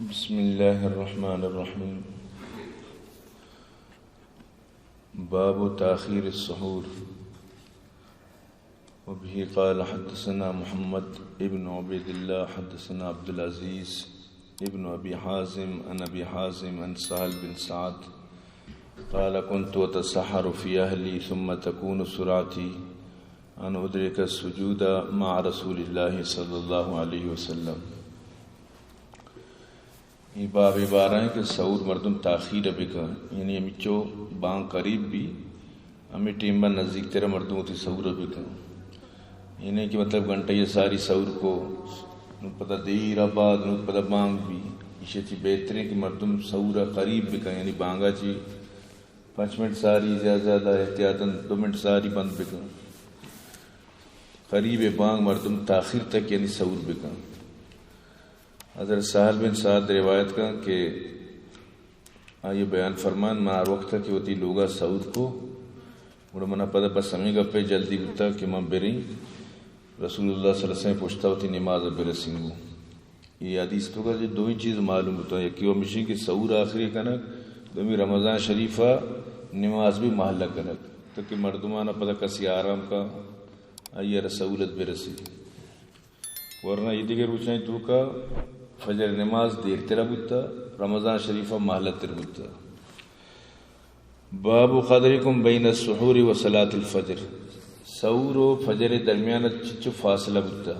بسم الله الرحمن الرحيم. باب تأخير السحور. وبه قال حدثنا محمد ابن عبيد الله حدثنا عبد العزيز ابن أبي حازم عن أبي حازم عن سهل بن سعد قال: كنت أتسحر في أهلي ثم تكون سرعتي أن أدرك السجود مع رسول الله صلى الله عليه وسلم. اے باب ءِ بارہ ایں کہ سحور مردم تاخیر ءَ بکن، یعنی ہمچو بانگ قریب بی، ہمے ٹیم ءَ نزیک تر مردم وتی سحور ءَ بکن۔ اے نہ کہ مطلب گھنٹہ ءَ ساری سحور کو، نوں پدا دیر ءَ بعد، نوں پدا بانگ بی۔ ایشی چی بہتریں کہ مردم سحور ءَ قریب بکن، یعنی بانگ ءَ چی پنچ منٹ ساری، زیادہ زیادہ احتیاطاً دو منٹ ساری بند بکن۔ قریب بانگ مردم تاخیر تک یعنی سحور بکن۔ حضرت سہل بن سعد روایت کن کہ آئی بیان فرمان، من ہر وقت کہ وتی لوگا سحور کو، گڑا منا پدا بس ہمیں گپے جلدی بوتا کہ من بریں رسول اللہ صلی اللہ علیہ وسلم پشتا وتی نماز برسینگو۔ یہ حدیث تو کا جو دوئیں چیز معلوم ہوتا ہے، یکی وہ مشین کہ سحور آخری کنک، دومی رمضان شریفا نماز بھی محلہ کنک، تاکہ مردمانا پدا کسی آرام کا آئی سہولت برسی۔ ورنہ اے دگہ روچانی توکا فجر نماز دیرترا بوتا، رمضان شریفا مہلتر بوتا۔ باب قدركم بين السحور وصلاة الفجر، سحور و فجر درمیان چچو فاصلہ بوتا۔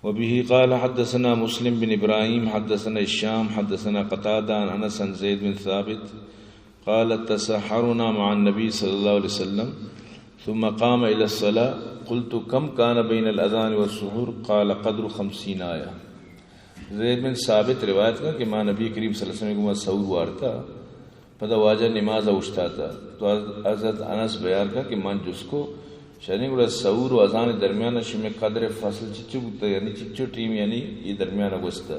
وبه قال حدثنا مسلم بن إبراهيم حدثنا هشام حدثنا قتادة عن أنس عن زيد بن ثابت قال: تسحرنا مع النبي صلى الله عليه وسلم ثم قام إلى الصلاة، قلت: كم كان بين الأذان والسحور؟ قال: قدر خمسين آية. زید بن ثابت روایت کا کہ ما نبی کریم صلی اللہ علیہ وسلم گما سحور وارتا، پدا واجہ نماز اوشتاتا۔ تو حضرت انس بیان کا کہ من جس کو، شریں گڑا سحور و اذان درمیان شمی قدر فصل چچو بوتا، یعنی چچو ٹیم یعنی یہ درمیان گوستا۔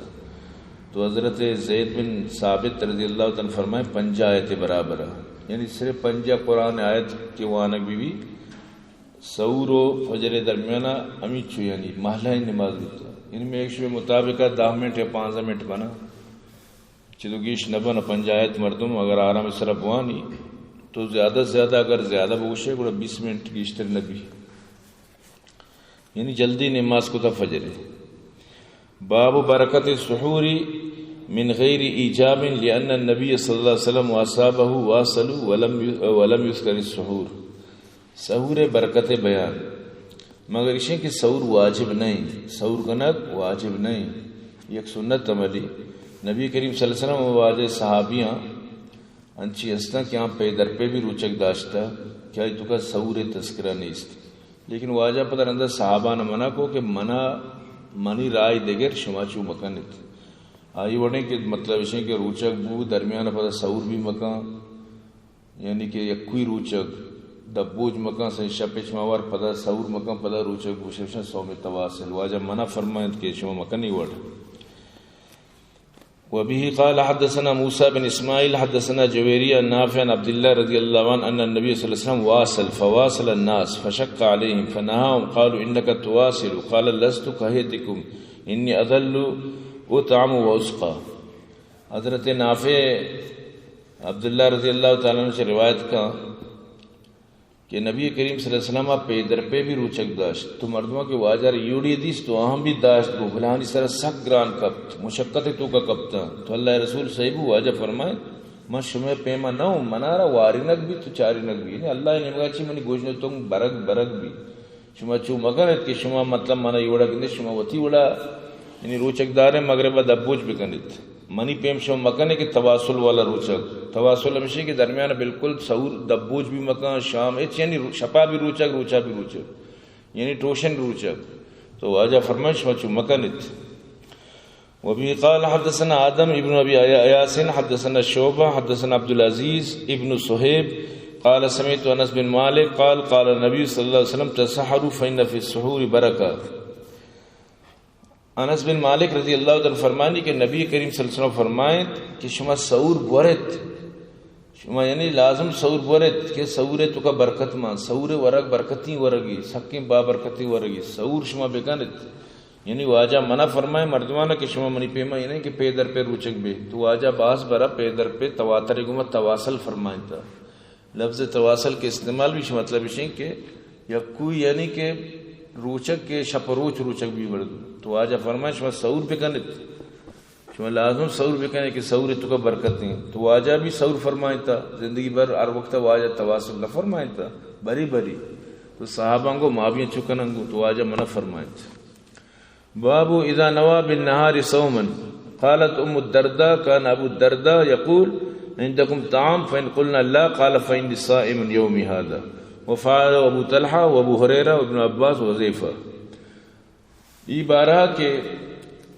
تو حضرت زید بن ثابت رضی اللہ تعالی عنہ فرمائے، پنجاہ آیت برابر ہے۔ یعنی صرف پنجاہ قرآن آیت کے وانگ بھی، بھی سحور و فجر درمیان ہمی چو یعنی محلہ نماز بوتا۔ یعنی میں ایک شبہ مطابق دہ منٹ یا پانزدہ منٹ بنا۔ چدو گیش نہ بنا، پنجاہ آیت مردم اگر آرام سرا بوانی تو زیادہ زیادہ، اگر زیادہ بگوشے گڑا بیس منٹ گیشتر نہ بی۔ یعنی جلدی نماز کتا فجر۔ باب برکت السحور من غیر ایجاب لأن النبی صلی اللہ علیہ وسلم وأصحابه واصلوا ولم ي-، ولم يذكر السحور۔ سحور برکت بیان۔ مگر اشیں کہ سحور واجب نہیں، سحور کنگ واجب نہیں، یک سنت عملی۔ نبی کریم صلی اللہ علیہ وسلم و واجہ صحابیاں انچی ہستاں کہ آ پے در پے بھی روچگ داشتہ کہ آئی توکا سحور تذکرہ نیست۔ لیکن واجہ پدا رندا صحابان منع کو کہ منا، منی رائے دگر، شما چو مکنت۔ آئی وڑیں کہ مطلب اشیں کہ روچگ بو درمیان پدا سحور بھی مکن، یعنی کہ یکوئی روچگ دبوج مکن، سئیں شپ چماوار پدا سحور مکن، پدا روچگ بو، ششن صوم تواصل۔ واجہ منع فرمائنت کہ شما مکنی وڑ۔ وبه قال حدثنا موسى بن إسماعيل حدثنا جويرية عن نافع عن عبد الله رضي الله عنه أن النبي صلى الله عليه وسلم واصل فواصل الناس فشق عليهم فنهاهم، قالوا: إنك تواصل. قال: لست كأحدكم، إني أظل أطعم وأسقى. حضرت نافع عبداللہ رضی اللہ تعالی عنہ سے روایت کا کہ نبی کریم صلی اللہ علیہ وسلم پے در پے بھی روچگ داشت۔ تو مردماں کہ واجہ را یوڑی دیست تو آہاں بھی داشت، گو بلانی سر سک گران کپت، مشقت توکا کپتا۔ تو اللہ رسول صحیح بو، واجہ فرمائے، من شمے پیما نہ ہوں، منارا وارینگ بھی تو چارینگ بھی۔ یعنی اللہ نیمگا چی منی گوشن تنگ برگ برگ بھی۔ شما چو مکنت کہ شما مطلب منا یہ وڑا گندے، شما وتی وڑا یعنی روچگ داریں مغرب دبوج بکنت۔ منی پیم شما مکنے کہ تواصل والا روچگ۔ تواصل ہمیشہ کہ درمیان بالکل سحور دبوج بھی مکن، شام اچ یعنی رو-، شپا بھی روچگ، روچا بھی روچگ۔ یعنی ٹوشن روچگ۔ تو واجہ فرمائے شما چو مکنت۔ وبه قال حدثنا آدم ابن أبي أياس حدثنا شعبة حدثنا عبد العزيز ابن صهيب قال سمعت أنس بن مالك قال قال النبي صلى الله عليه وسلم تسحروا فإن في السحور بركة۔ انس بن مالک رضی اللہ تعالی عنہ فرمانی کہ نبی کریم صلی اللہ علیہ وسلم فرمائیت کہ شما سحور بورت، شما یعنی لازم سحور بورت کہ سحور توکا برکت مان، سحور ورگ برکتیں ورگی، سکیں بابرکتیں ورگی، سحور شما بکنت۔ یعنی واجہ منع فرمائیں مردمانا کہ شما منی پیما، یعنی کہ پے در پے روچگ بے۔ تو واجہ باز برا پے در پے تواتر گما تواصل فرمائیں تا۔ لفظ تواصل کے استعمال بھی مطلب اشیں کہ یکوئی، یعنی کہ روچگ کے شپ روچ روچگ بی مردم۔ تو واجہ فرمائیں شما سور بکنت۔ شما لازم سور بکنے کہ سور توکا برکت ایں۔ تو واجہ بھی سور فرمائیں تا، زندگی بھر ہر وقت واجہ تواصل نہ فرمائیں تا، بری بری۔ تو صحاباں گو ما بھی چو کنن گو، تو واجہ منع فرمائیں تا۔ باب اذا نوى بالنهار صوما۔ قالت ام الدرداء: كان ابو الدرداء يقول: عندكم طعام؟ فان قلنا: لا، قال: فاني صائم يومي هذا۔ وفعله ابو طلحة وابو هريرة وابن عباس وحذيفة۔ ای بارہ کہ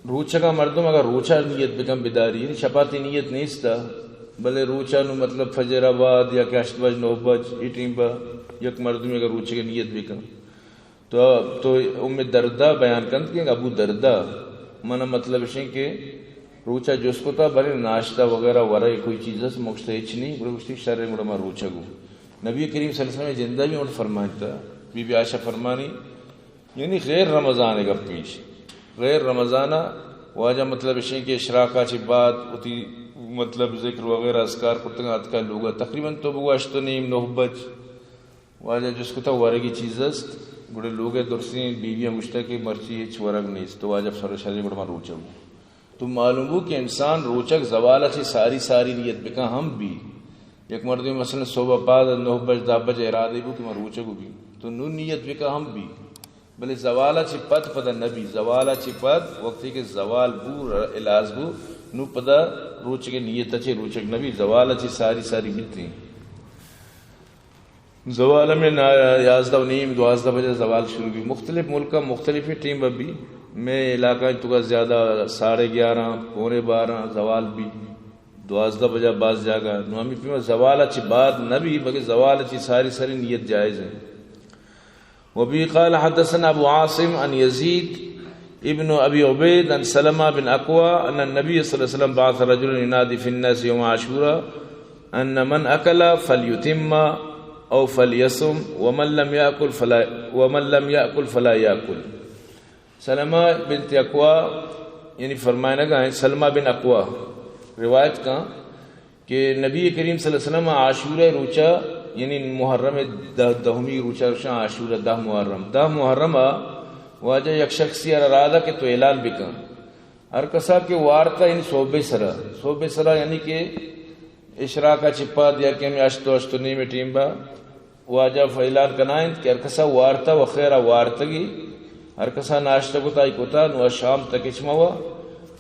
روچگا مردم اگر روچا نیت بکن بداری، یعنی شپا تی نیت نیستا، بلے روچا نو مطلب فجر آباد یا کہ ہشت بج، نو بج، ای ٹیم با یک مردم اگر روچگا نیت بکن، تو، تو ام دردا بیان کنت کہ ابو دردا، من مطلب اشیں کہ روچا جست کتا، بلے ناشتہ وغیرہ ورے کوئی چیز است؟ مگشتہ ہچ نہیں، گڑا گوشتی شر، گڑا ما روچگو۔ نبی کریم صلی اللہ علیہ وسلم جندہ بھی اون فرمائتا، بی بی عائشہ فرمانی، یعنی غیر رمضان ء گپ ایش۔ غیر رمضان ء واجہ مطلب اشیں کہ اشراقا چہ بعد وتی مطلب ذکر وغیرہ اذکار کرتگ، اتکا لوگا تقریباً تو بگو ہشت و نیم، نو بج۔ واجہ جست کتا ورگی چیز است؟ گڑا لوگ ء درسیں بیوی ہم گوشتا کہ مرچی ہچ ورگ نیست۔ تو واجہ سر شری گڑا من روچہ بو۔ تو معلوم بو کہ انسان روچگ زوال چہ ساری ساری نیت بکن ہم بی۔ یک مردم مثلاً صبح پاد نو بج، دہ بج ارادے بو کہ من روچگ بی، تو نو نیت بکن ہم بی۔ بلے زوال چہ پد پدا نبی، زوال چہ پد وقتی کہ زوال بو، ر-، الاز بو، نو پدا روچگ نیت چہ روچگ نبی، زوال چہ ساری ساری بیتیں۔ زوال ہمیں نا-، یازدہ و نیم، دوازدہ بجے زوال شروع بی۔ مختلف ملکاں مختلف ٹیم بی۔ میں علاقہ تو کا زیادہ ساڑھے گیارہ، پونے بارہ زوال بی۔ دوازدہ بجا باز جاگہ۔ نو ہمیں پیما زوال چہ بعد نبی، بلکہ زوال چہ ساری ساری نیت جائز ہے۔ وبه قال حدثنا أبو عاصم عن يزيد ابن أبي عبيد عن سلمة بن أكوى أن النبي صلى الله عليه وسلم بعث رجلا ينادي في الناس يوم عاشوراء أن من أكل فليتم أو فليصم ومن لم يأكل فلا، ومن لم يأكل فلا يأكل۔ سلمہ بنت اکوا، یعنی فرمائنگا ہیں، سلمہ بن اکوا روایت کا کہ نبی کریم صلی اللہ علیہ وسلم عاشورہ روچا، یعنی محرم دہ، دہمی روچا، روچا عاشورہ، دہ محرم، دہ محرم آ واجہ یک شخصی را رادا کہ تو اعلان بکن۔ ہر کسا کہ وارتا، یعنی صوبے سرا، صوبے سرا یعنی کہ اشراقا چہ پد یا کہ ہمیں ہشت و ہشت و نیم ٹیم با، واجہ فیلان کنائنت کہ ہر کسا وارتا و خیرا وارتگی، ہر کسا ناشتہ کتا ای کتا، نو شام تک ہچ موا۔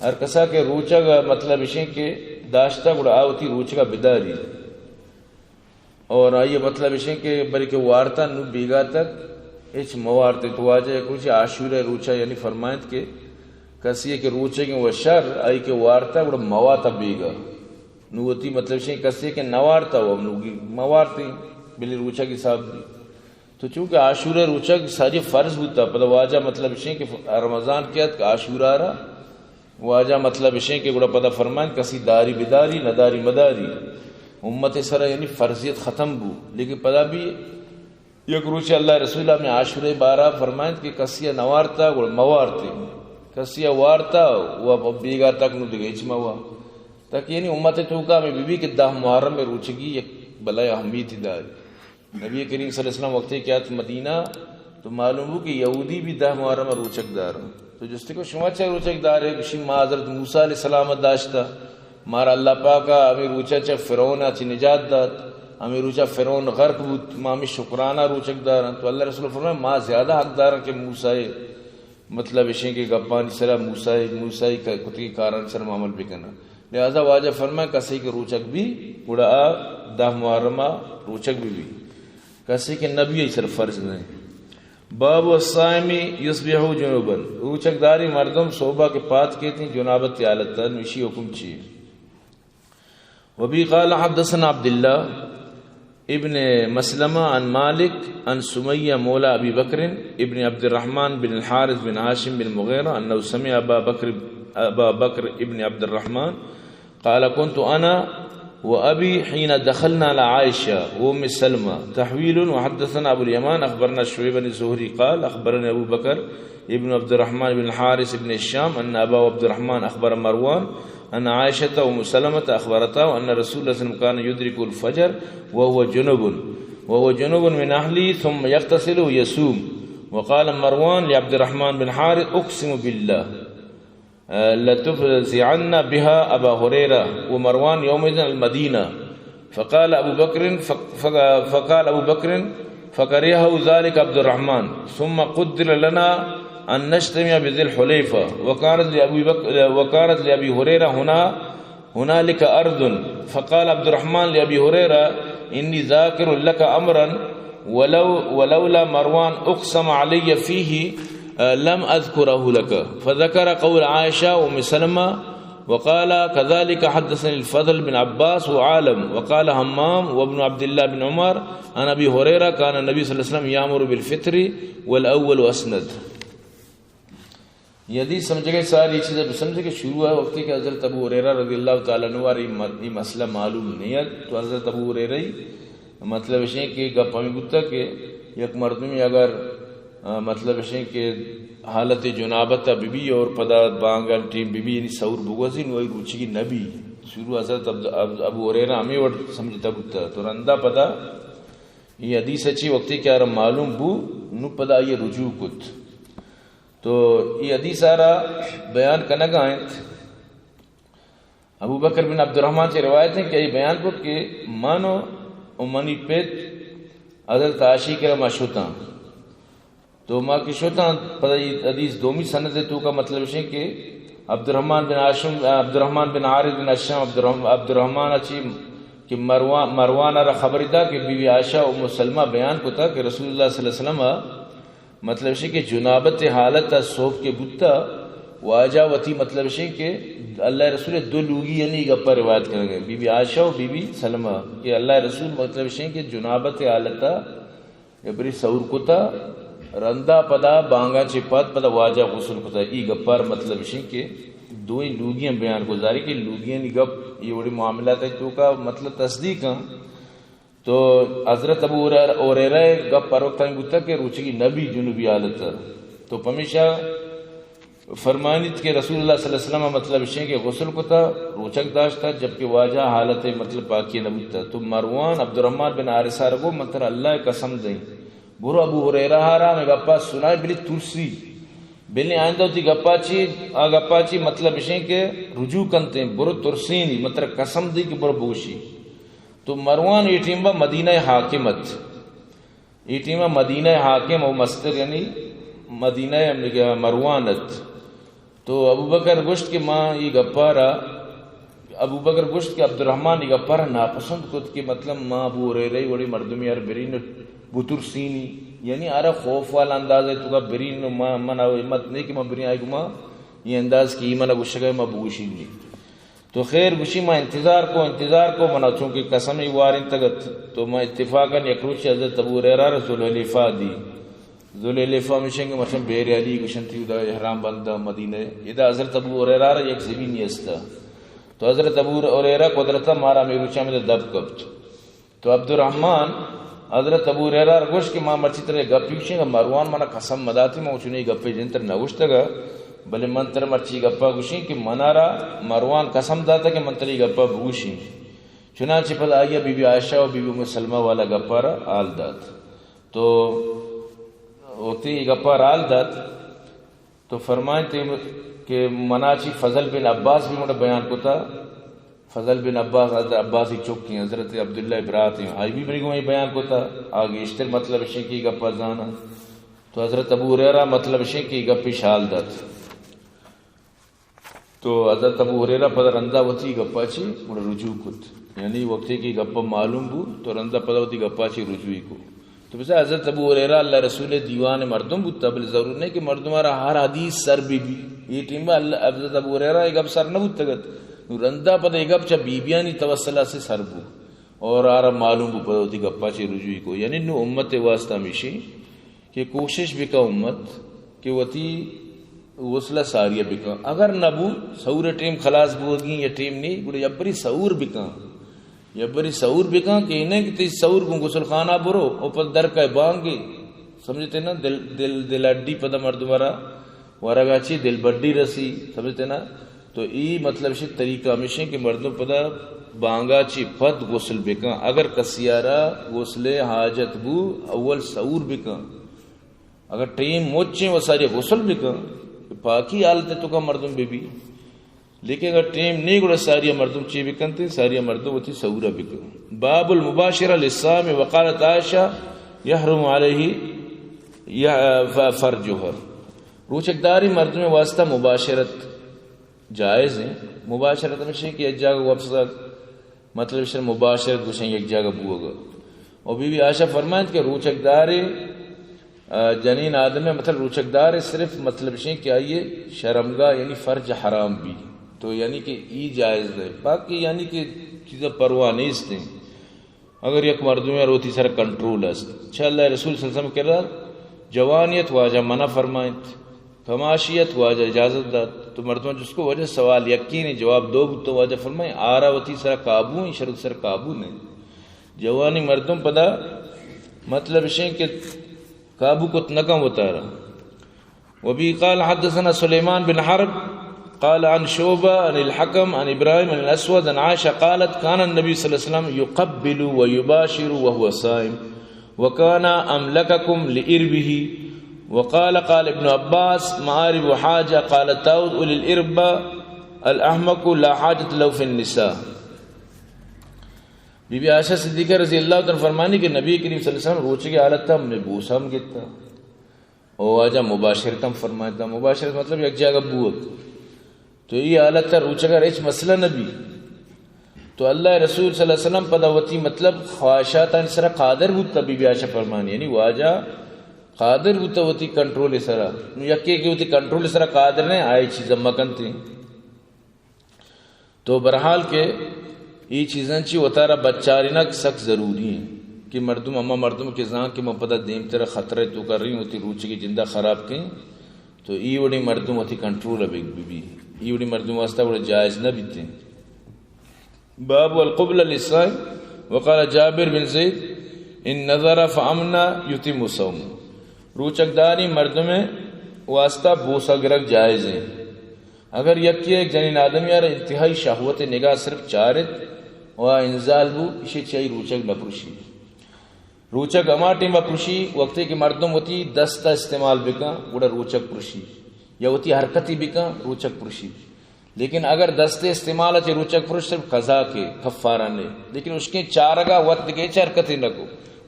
ہر کسا کہ روچگ مطلب اشیں کہ داشتہ گڑا آ وتی روچگا بداری۔ اور آئی مطلب اشیں کہ بلکہ وارتا نو بیگا تک ہچ موارتے۔ تو واجہ یک روچے عاشورہ روچا یعنی فرمائنت کہ کسی کہ روچگیں و شر، آئی کہ وارتا گڑا مواتا بیگا۔ نو وتی مطلب اشیں کسے کہ نوارتا و نو گی موارتیں، بلی روچگ حساب دی۔ تو چونکہ عاشورہ روچگ ساری فرض بوتا، پدا واجہ مطلب اشیں کہ رمضان کیت کہ عاشورہ را واجہ مطلب اشیں کہ گڑا پدا فرمائن کسی داری بداری، نداری مداری۔ امت سرا یعنی فرضیت ختم بو، لیکن پدا بھی یک روچے اللہ رسول ہمیں عاشورہ بارہ فرمائنت کہ کسی نوارتا گڑا موارتے، کسی وارتا و بیگا تک نو دگہ ہچ موا۔ تاکہ یعنی امت توکا ہمیں بی بی کہ دہ محرم میں روچگی یک بلائے اہمیتی داری۔ نبی کریم صلی اللہ علیہ وسلم وقتے کہ آت مدینہ تو معلوم بو کہ یہودی بھی دہ محرم روچگ دار۔ تو جستے کو شما چہ روچگ دارے؟ گشی ما حضرت موسیٰ علیہ السلام داشتا، مارا اللہ پاکا ہمیں روچا چہ فرعون چہ نجات دات، ہمیں روچا فرعون غرق بوت، ما ہمیں شکرانہ روچگ دارن۔ تو اللہ رسول فرمائے ما زیادہ حق دارن کہ موسیٰ، مطلب اشیں کہ گپانی سرا موسیٰ، موسیٰ کتگی کارانی سرا ما عمل بکنن۔ لہذا واجہ فرمائے کسی کہ روچگ بی گڑا آ دہ محرم روچگ بی بی، کسی کہ نبی سر فرض نہیں۔ باب الصائم یصبح جنبا، روچگ داری مردم صوبہ کہ پاد کیتیں جنابت حالت نوشی حکم چی؟ وبه قال حدثنا عبد الله ابن مسلمة عن مالك عن سمية مولى أبي بكر ابن عبد الرحمن بن الحارث بن هاشم بن المغيرة أنه سمع أبا بكر، أبا بكر ابن عبد الرحمن قال: كنت أنا وأبي حين دخلنا على عائشة وأم سلمة، تحويل، وحدثنا أبو اليمان أخبرنا شعيب عن الزهري قال: أخبرني أبو بكر ابن عبد الرحمن بن الحارث بن هشام أن أباه عبد الرحمن أخبر مروان أن عائشة وأم سلمة أخبرتاه أن رسول الله صلى الله عليه وسلم كان يدرك الفجر وهو جنب، وهو جنب من أهله، ثم يغتسل ويصوم. وقال مروان لعبد الرحمن بن الحارث: أقسم بالله لتفزعن بها أبا هريرة ومروان يومئذ المدينة. فقال أبو بكر، ف-، ف-، فقال أبو بكر: فكرهه ذلك عبد الرحمن، ثم قدر لنا أن نجتمع بذي الحليفة، وكانت لأبي بكر، وكانت لأبي هريرة هنا، هنالك أرض، فقال عبد الرحمن لأبي هريرة: إني ذاكر لك أمرا ولو، ولولا مروان أقسم علي فيه، آه، لم أذكره لك. فذكر قول عائشة وأم سلمة، وقال: كذلك حدثني الفضل بن عباس وعالم، وقال همام وابن عبد الله بن عمر عن أبي هريرة: كان النبي صلى الله عليه وسلم يأمر بالفطر والأول أسند. یہ حدیث سمجھگئے ساری چیز بسمجھے کہ شروع ہے وقتی کہ حضرت ابو ہریرہ رضی اللہ تعالی عنہ ءَ را یہ م-، یہ مسئلہ معلوم نہیں ہے، تو حضرت ابو ہریرہ ہی مطلب اشیں کہ گپ ہمیں بوتا کہ یک مردمی اگر، آ، مطلب اشیں کہ حالت جنابت ببی اور پدا بانگان ٹیم ببی، یعنی سحور بگوزی، نو روچگی نبی۔ شروع حضرت عبد-، عبد-، ابو ہریرہ ہمیں وڑ سمجھتا بوتا۔ تو رندا پدا یہ حدیث اچھی وقتی کہ آرا معلوم بو، نو پدا یہ رجوع کت۔ تو اے حدیث ءَ را بیان کنگ ءَ انت۔ ابو بکر بن عبدالرحمن چہ روایت انت کہ اے بیان کت کہ من و منی پت حضرت عائشہ کرا ما شتاں۔ تو ما کہ شتاں، پدا اے حدیث دومی سند ءِ توکا مطلب اشیں کہ عبدالرحمن بن ہاشم، عبدالرحمن بن حارث بن ہشام عبدالرحم-، عبدالرحمن ءَ چی کہ مروان، مروان ءَ را خبر دا کہ بی بی عائشہ ام سلمہ بیان کتا کہ رسول اللہ صلی اللہ علیہ وسلم ءَ مطلب اشی کہ جنابت حالت ءَ صحب کہ بوتا، واجہ وتی مطلب اشی کہ اللہ رسول دو لوگی یعنی گپا روایت کرنگے، بی بی عائشہ و بی بی سلمہ، کہ اللہ رسول مطلب اشی کہ جنابت حالت ءَ ابری سحور کتا، رندا پدا بانگا چہ پد پدا واجہ غسل کتا۔ ای گپار مطلب اشی کہ دوئیں لوگیاں بیان کو، ظاہر کہ لوگیانی گپ یہ وڑی معاملات ءِ توکا مطلب تصدیق ہیں۔ تو حضرت ابو ہریرہ، ہریرہ ءِ گپ ہر وقت ہمیں بوتا کہ روچگی نبی جنوبی حالت ءَ۔ تو پمیشا فرمانیت کہ رسول اللہ صلی اللہ علیہ وسلم مطلب اشیں کہ غسل کتا، روچگ داشتا، جبکہ واجہ حالت مطلب پاکی نہ بوتا۔ تو مروان عبدالرحمن بن حارثہ ءَ را گو، من ترا اللہ ءِ قسم دیں، برو ابو ہریرہ ءَ را ہمیں گپا سنائے، بلی ترسی، بلی آئندہ وتی گپا چی، آ گپا چی مطلب اشیں کہ رجوع کنتیں، برو ترسینی، من ترا قسم دیں کہ برو بگوشی۔ تو مروان اے ٹیمبا مدینہ ءِ حاکم ات۔ اے ٹیمبا مدینہ ءِ حاکم او مستر یعنی مدینہ ءِ مروان ات۔ تو ابو بکر گوشت کہ ما اے گپا را، ابو بکر گوشت کہ عبدالرحمن اے گپا را ناپسند کت کہ مطلب ما ابو ہریرہ وڑی مردمی ار برین بترسینی، یعنی آرا خوف والا انداز ءِ توکا برین، ما، من ہمت نہیں کہ ما برین آئی گما یہ انداز کہ ای منا گوشگا ما بگوشینی۔ تو خیر گوشی، ما انتظار کو، انتظار کو، منا چونکہ قسم ئی وارینتگ ات، تو ما اتفاقاً یک روچے حضرت ابو ہریرہ را ذوالحلیفہ دی۔ ذوالحلیفہ ہمیشیں کہ مرچاں بحر علی گوشنتی، ادا احرام بندہ مدینہ۔ ادا حضرت ابو ہریرہ را یک زمینی استا۔ تو حضرت ابو ہریرہ قدرتا مارا ہمے روچا ہمدا دپ کپت۔ تو عبدالرحمن، حضرت ابو ہریرہ را گوشت کہ ما مرچی ترا گپی گوشیں، مروان منا قسم مداتی، ما چنی گپے جن تر نہ گوشتگا، بلے من ترا مرچی گپا گوشیں کہ منارا مروان قسم داتا کہ من ترا اے گپا بگوشیں۔ چنانچہ پدا آئیا بی بی عائشہ و بی بی ام سلمہ والا گپا را حال دات۔ تو وقتی اے گپا را حال دات، تو فرمائنتے کہ منا چی فضل بن عباس بھی مڑا بیان کتا۔ فضل بن عباس، حضرت عباس ئی چک ہیں، حضرت عبداللہ برات ہیں، آئی بھی منی گوما بیان کتا۔ آ گیشتر مطلب اشیں کہ اے گپا زانا۔ تو حضرت ابو ہریرہ مطلب اشیں کہ اے گپی شال دات۔ تو حضرت ابو ہریرہ پدا رندا وتی گپا چی گڑا رجوع کت۔ یعنی وقتی کہ گپا معلوم بو، تو رندا پدا وتی گپا چی رجوعی کو۔ تو بس حضرت ابو ہریرہ اللہ رسول دیوان مردم بوتا، بلے ضرور نہیں کہ مردم آرا ہر حدیث سر بی بی۔ یہ ٹیم با اللہ، حضرت ابو ہریرہ یہ گپ سر نہ بوتگت۔ نو رندا پدا یہ گپ چا بی بیانی توسلہ سے سر بو۔ اور آرا معلوم بو پدا وتی گپا چی رجوعی کو۔ یعنی نو امت واسطہ ہمیشی کہ کوشش بکا امت کہ وتی غسلہ ساریہ بکا۔ اگر نہ بو، سحور ٹیم خلاص بوگی یا ٹیم نہیں، گڑا یبری سحور بکا۔ یبری سحور بکا کہ انہیں کہ تی سحور گوں غسل خانہ برو، او پد در کا بانگے۔ سمجھتے نا؟ دل، دل، دل اڈی پدا مردم را ورگا چی دلبڈی رسی، سمجھتے نا؟ تو ای مطلب شی طریقہ ہمیشیں کہ مردم پدا بانگا چی پد غسل بکن۔ اگر کسی آرا غسل حاجت بو، اول سعور بکن۔ اگر ٹیم مچیں و ساری غسل بکن، پاکی حالت تو کا مردم بی بی۔ لیکن اگر ٹیم نہیں گڑا ساری مردم چی بکنتے، ساری مردم وتی سعورا بکن۔ باب المباشرہ للصائم وقالت عائشہ یحرم علیہ یا ف-، فرجہ۔ روچکداری مردم واسطہ مباشرت جائز ہیں۔ مباشرت ہمیشہ کہ یک جاگہ وپسگ، مطلب شر مباشرت گوشن یک جاگہ بوگا۔ اور بی بی عائشہ فرمائنت کہ روچکدار، آ، جنین آدم ہے، مطلب روچکدار ہے، صرف مطلب شیں کہ آئیے شرمگاہ یعنی فرج حرام بھی، تو یعنی کہ ای جائز ہے۔ باقی یعنی کہ چیزیں پرواہ نیست ہیں۔ اگر یک مردمے روتی سر کنٹرول است، چہ اللہ رسول صلی اللہ علیہ وسلم کرا جوانیت واجہ منع فرمائنت، کماشیت واجہ اجازت دات۔ تو مردم جس کو وجہ سوال یقین جواب دو بوت، تو واجہ فرمائیں آرا وتی سر قابو ہیں، شرط سر قابو نہیں۔ جوانی مردم پدا مطلب شیں کہ قابو کت نکن وتارا۔ وبه قال حدثنا سليمان بن حرب قال عن شعبة عن الحكم عن إبراهيم عن الأسود عن عائشة قالت: كان النبي صلى الله عليه وسلم يقبل ويباشر وهو صائم، وكان أملككم لإربه. وقال، قال ابن عباس: مآرب حاجة. قال طاووس: أولي الإربة الأحمق لا حاجة له في النساء. بی بی عائشہ صدیقہ رضی اللہ تعالیٰ عنہا فرمانی کہ نبی کریم صلی اللہ علیہ وسلم روچے کی حالت ہم میں بوسہ ہم گتا۔ او واجہ مباشرت ہم فرمائتا۔ مباشرت مطلب یک جاگہ بوت۔ تو ای حالت روچگا ہچ مسئلہ نہ بی۔ تو اللہ رسول صلی اللہ علیہ وسلم پدا وتی مطلب خواہشاتانی سرا قادر بوتا، بی بی عائشہ فرمانی، یعنی واجہ قادر بوتا وتی کنٹرول سرا۔ نو یکے کہ وتی کنٹرول سرا قادر نہیں، آئی چیز مکنتے۔ تو بہرحال کہ ای چیزاں چی وتارا بچارینگ سک ضروری ہیں کہ مردم، اما مردم کہ زان کہ من پدا دیمتر خطرہ تو کر رہی ہوں، وتی روچے کی جندہ خراب کہیں، تو ای وڑی مردم وتی کنٹرول بی بی، ای وڑی مردم واسطہ وڑا جائز نہ بیتے۔ باب القبلة للصائم، وقال جابر بن زيد: إن نظر فأمنى يتم صومه. روچکداری مردم واسطہ بوسہ گرگ جائز ہیں۔ اگر یکی یک جنین آدمی آرا انتہائی شہوت نگاہ صرف چارت و انزال بو، اشی چی روچک نپروشی۔ روچک ہما ٹیم پروشی وقتی کہ مردم وتی دست استعمال بکن، گڑا روچک پروشی، یا وتی حرکتی بکن، روچک پروشی۔ لیکن اگر دست استعمال چہ روچک پروش صرف قضا کے کفارہ نے، لیکن اشکیں چارگا وت دگہ ہچ حرکتی نہ کو،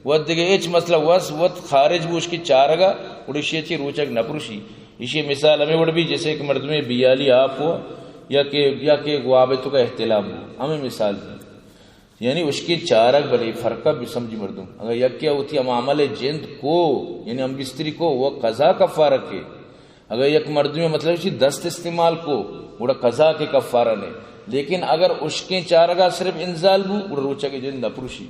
وت دگہ ہچ مسئلہ وس وت خارج بو اشکیں چارگا، گڑا اشی چہ روچک نہ پروشی۔ اشی مثال ہمیں وڑ بھی جیسے کہ مردمے بیالی آپ ہو یا کہ، یا کہ واب تو کا احتلام ہو، ہمیں مثال دی۔ یعنی اشکیں چارگ بلے فرقہ بسمجھی مردم۔ اگر یکے وتی ہم عمل جند کو، یعنی ہم بستری کو، وہ قضا کفارہ کے۔ اگر یک مردمے مطلب چی دست استعمال کو، گڑا قضا کے کفارہ نے۔ لیکن اگر اشکیں چارگا صرف انزال بو، گڑا روچگ جند نپروشی۔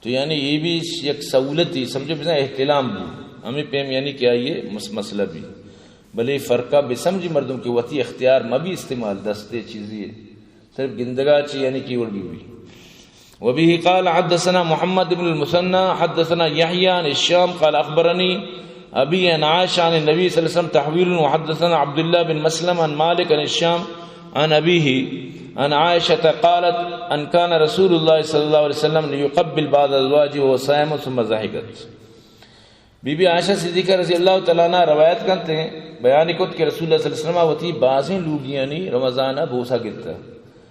تو یعنی یہ بھی یک سہولتی سمجھو، بزاں احتلام بو۔ ہمیں پیم یعنی کیا یہ مس-، مسئلہ بھی۔ بلے فرقہ بسمجھی مردم کہ وتی اختیار مہ بھی استعمال دستے چیزی ہے۔ صرف گندگا چی یعنی کی وڑ بی بی۔ وبه قال حدثنا محمد بن المثنى حدثنا يحيى عن هشام قال أخبرني أبي عن عائشة عن النبي صلى الله عليه وسلم تحويل، وحدثنا عبد الله بن مسلم عن مالك عن هشام عن أبيه عن عائشة قالت أن كان رسول الله صلى الله عليه وسلم يقبل بعض أزواجه وهو صائم ثم ضحكت. بی بی عائشہ صدیقہ رضی اللہ تعالیٰ عنہا روایت کنت ہیں، بیان کت کہ رسول اللہ صلی اللہ علیہ وسلم وتی بازیں لوگیانی رمضان بوسہ گرتا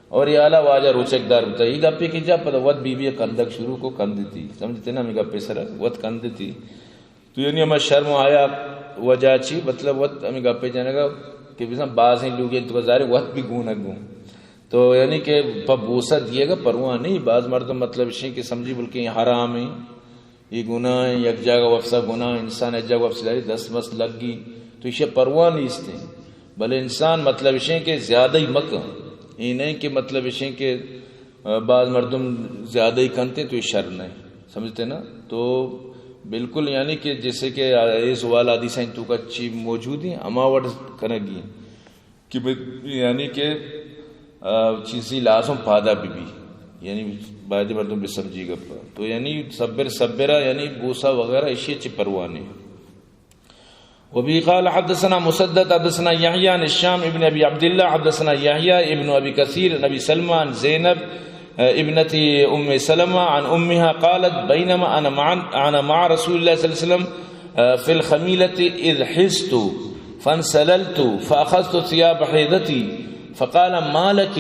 اور یہ آلا واجہ روچک دار بوتا۔ یہ گپے کہ جا پدا وت بی بی کندگ شروع کو، کندتی، سمجھتے نا، ہمیں گپے سر وت کندتی۔ تو یعنی ہمیں شرم آیا وجہ چی، مطلب وت ہمیں گپے جنگا کہ بزاں بازیں لوگی تو ظاہر وت بھی گونگ گون۔ تو یعنی کہ پہ بوسہ دیے گا پرواہ نہیں، بعض مردم مطلب شیں کہ سمجھی بلکہ یہ حرام ہیں۔ یہ گناہ ہیں، یک جاگہ وپسا گناہ، انسان یک جاگہ وپس داری، دست مست لگ گی، تو ایشی پرواہ نیست ہیں۔ بلے انسان مطلب اشیں کہ زیادہ ہی مکن، یہ نہیں کہ مطلب اشیں کہ، آ، بعض مردم زیادہ ہی کنتے تو یہ شر نہیں، سمجھتے نا؟ تو بالکل یعنی کہ جیسے کہ، آ، یہ سوال حدیث ہیں تو کا چی موجود ہیں، ہما وڑ کنگی۔ کہ بہ-، یعنی کہ، آ، چیزی لازم پادا بہ بی، یعنی باید مردم بسمجھی گپا۔ تو یعنی صبر، صبرا یعنی بوسہ وغیرہ اشی چی پرواہ نہیں۔ وبه قال حدثنا مسدد حدثنا يحيى عن هشام ابن أبي عبد الله حدثنا يحيى ابن أبي كثير عن أبي سلمة عن زينب، آه، ابنة أم سلمة عن أمها قالت: بينما أنا مع، أنا مع رسول الله صلى الله عليه وسلم، آه، في الخميلة إذ حزت فانسللت فأخذت ثياب حيضتي فقال: ما لك؟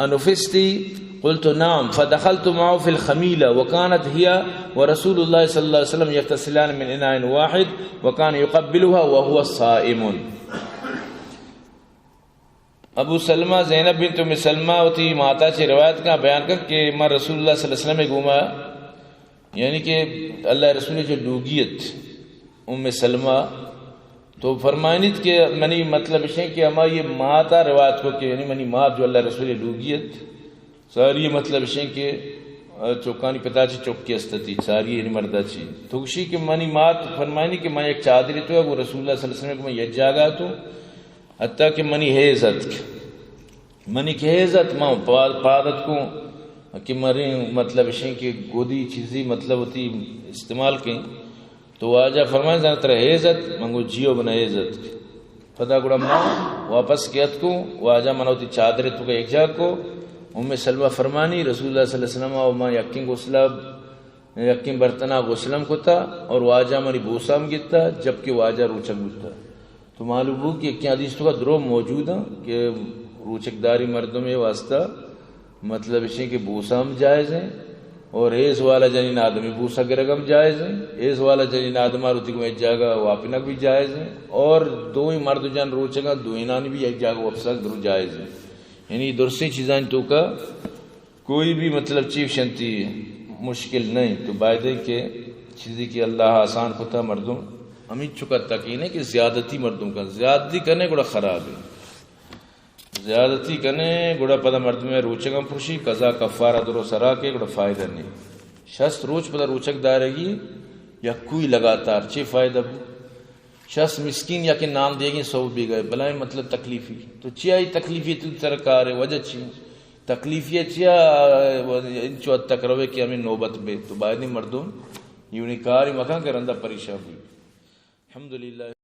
أنفست؟ قلت: نعم. فدخلت معه في الخميلة، وكانت هي ورسول الله صلى الله عليه وسلم يغتسلان من إناء واحد، وكان يقبلها وهو صائم. ابو سلمہ، زینب بنت ام سلمہ، وتی ماتا چہ روایت کن، بیان کن کہ من رسول اللہ صلی اللہ علیہ وسلم گوما، یعنی کہ اللہ رسول چہ لوگیت ام سلمہ، تو فرمائنیت کہ منی مطلب اشیں کہ ہما یہ ماتا روایت کو کہ یعنی منی مات جو اللہ رسول لوگیت، ساری مطلب اشیں کہ چکانی پتا چی چکی استتی، ساری یعنی مردا چی۔ تو گوشی کہ منی مات فرمائنی کہ من یک چادری تو گو رسول اللہ صلی اللہ علیہ وسلم کو من یک جاگہ تو، حتیٰ کہ منی حیض اتک۔ منی کہ حیض ات، من پاد، پاد اتکوں کہ مریں مطلب اشیں کہ گودی چیزی مطلب وتی استعمال کیں۔ تو واجہ فرمائیں، زاناں ترا حیض ات؟ من گو جیو، بنا حیض ات۔ پدا گڑا من واپس کہ اتکوں، واجہ من وتی چادر تو یک جاہ کو۔ ام سلمہ فرمانی، رسول اللہ صلی اللہ علیہ وسلم و من یکیں غسلہ، یکیں برتنا غسلم کتا اور واجہ منی بوسام گتا، جبکہ واجہ روچک بوتا۔ تو معلوم بو کہ یکیں حدیث تو کا درو موجود ہیں کہ روچکداری مردم واسطہ مطلب اشیں کہ بوسام جائز ہیں، اور ایز والا جنین آدمی بوسا گرگم جائز ہیں، ایز والا جنین آدم روتی کو ایک جاگہ واپنک بھی جائز ہیں، اور دوئی مرد جن روچگا دوئینانی بھی ایک جاگہ وپسک درو جائز ہیں۔ یعنی درسیں چیزاں تو کا کوئی بھی مطلب چیز شنتی مشکل نہیں۔ تو باید ہے کہ چیزی کہ اللہ آسان کتا مردم ہمیں چکا تکینے کہ زیادتی مردم کن، زیادتی کنے گڑا خراب ہے۔ زیادتی کنے گڑا پدا مردم روچگاں پرشی، قضا کفارہ درو سرا کے گڑا فائدہ نہیں۔ شست روچ پدا روچگ دارگی یا کوئی لگاتار چی فائدہ بو؟ شست مسکین یا کہ نان دیگی سو بیگا، بلائیں مطلب تکلیفی۔ تو چی آئی تکلیفی تو سرکار ہے، وجہ چی؟ تکلیفی چیا انچو حد تک روے کہ ہمیں نوبت بے؟ تو باید نہیں مردم یونی کاری مکان کہ رندہ پریشان بی۔ الحمدللہ۔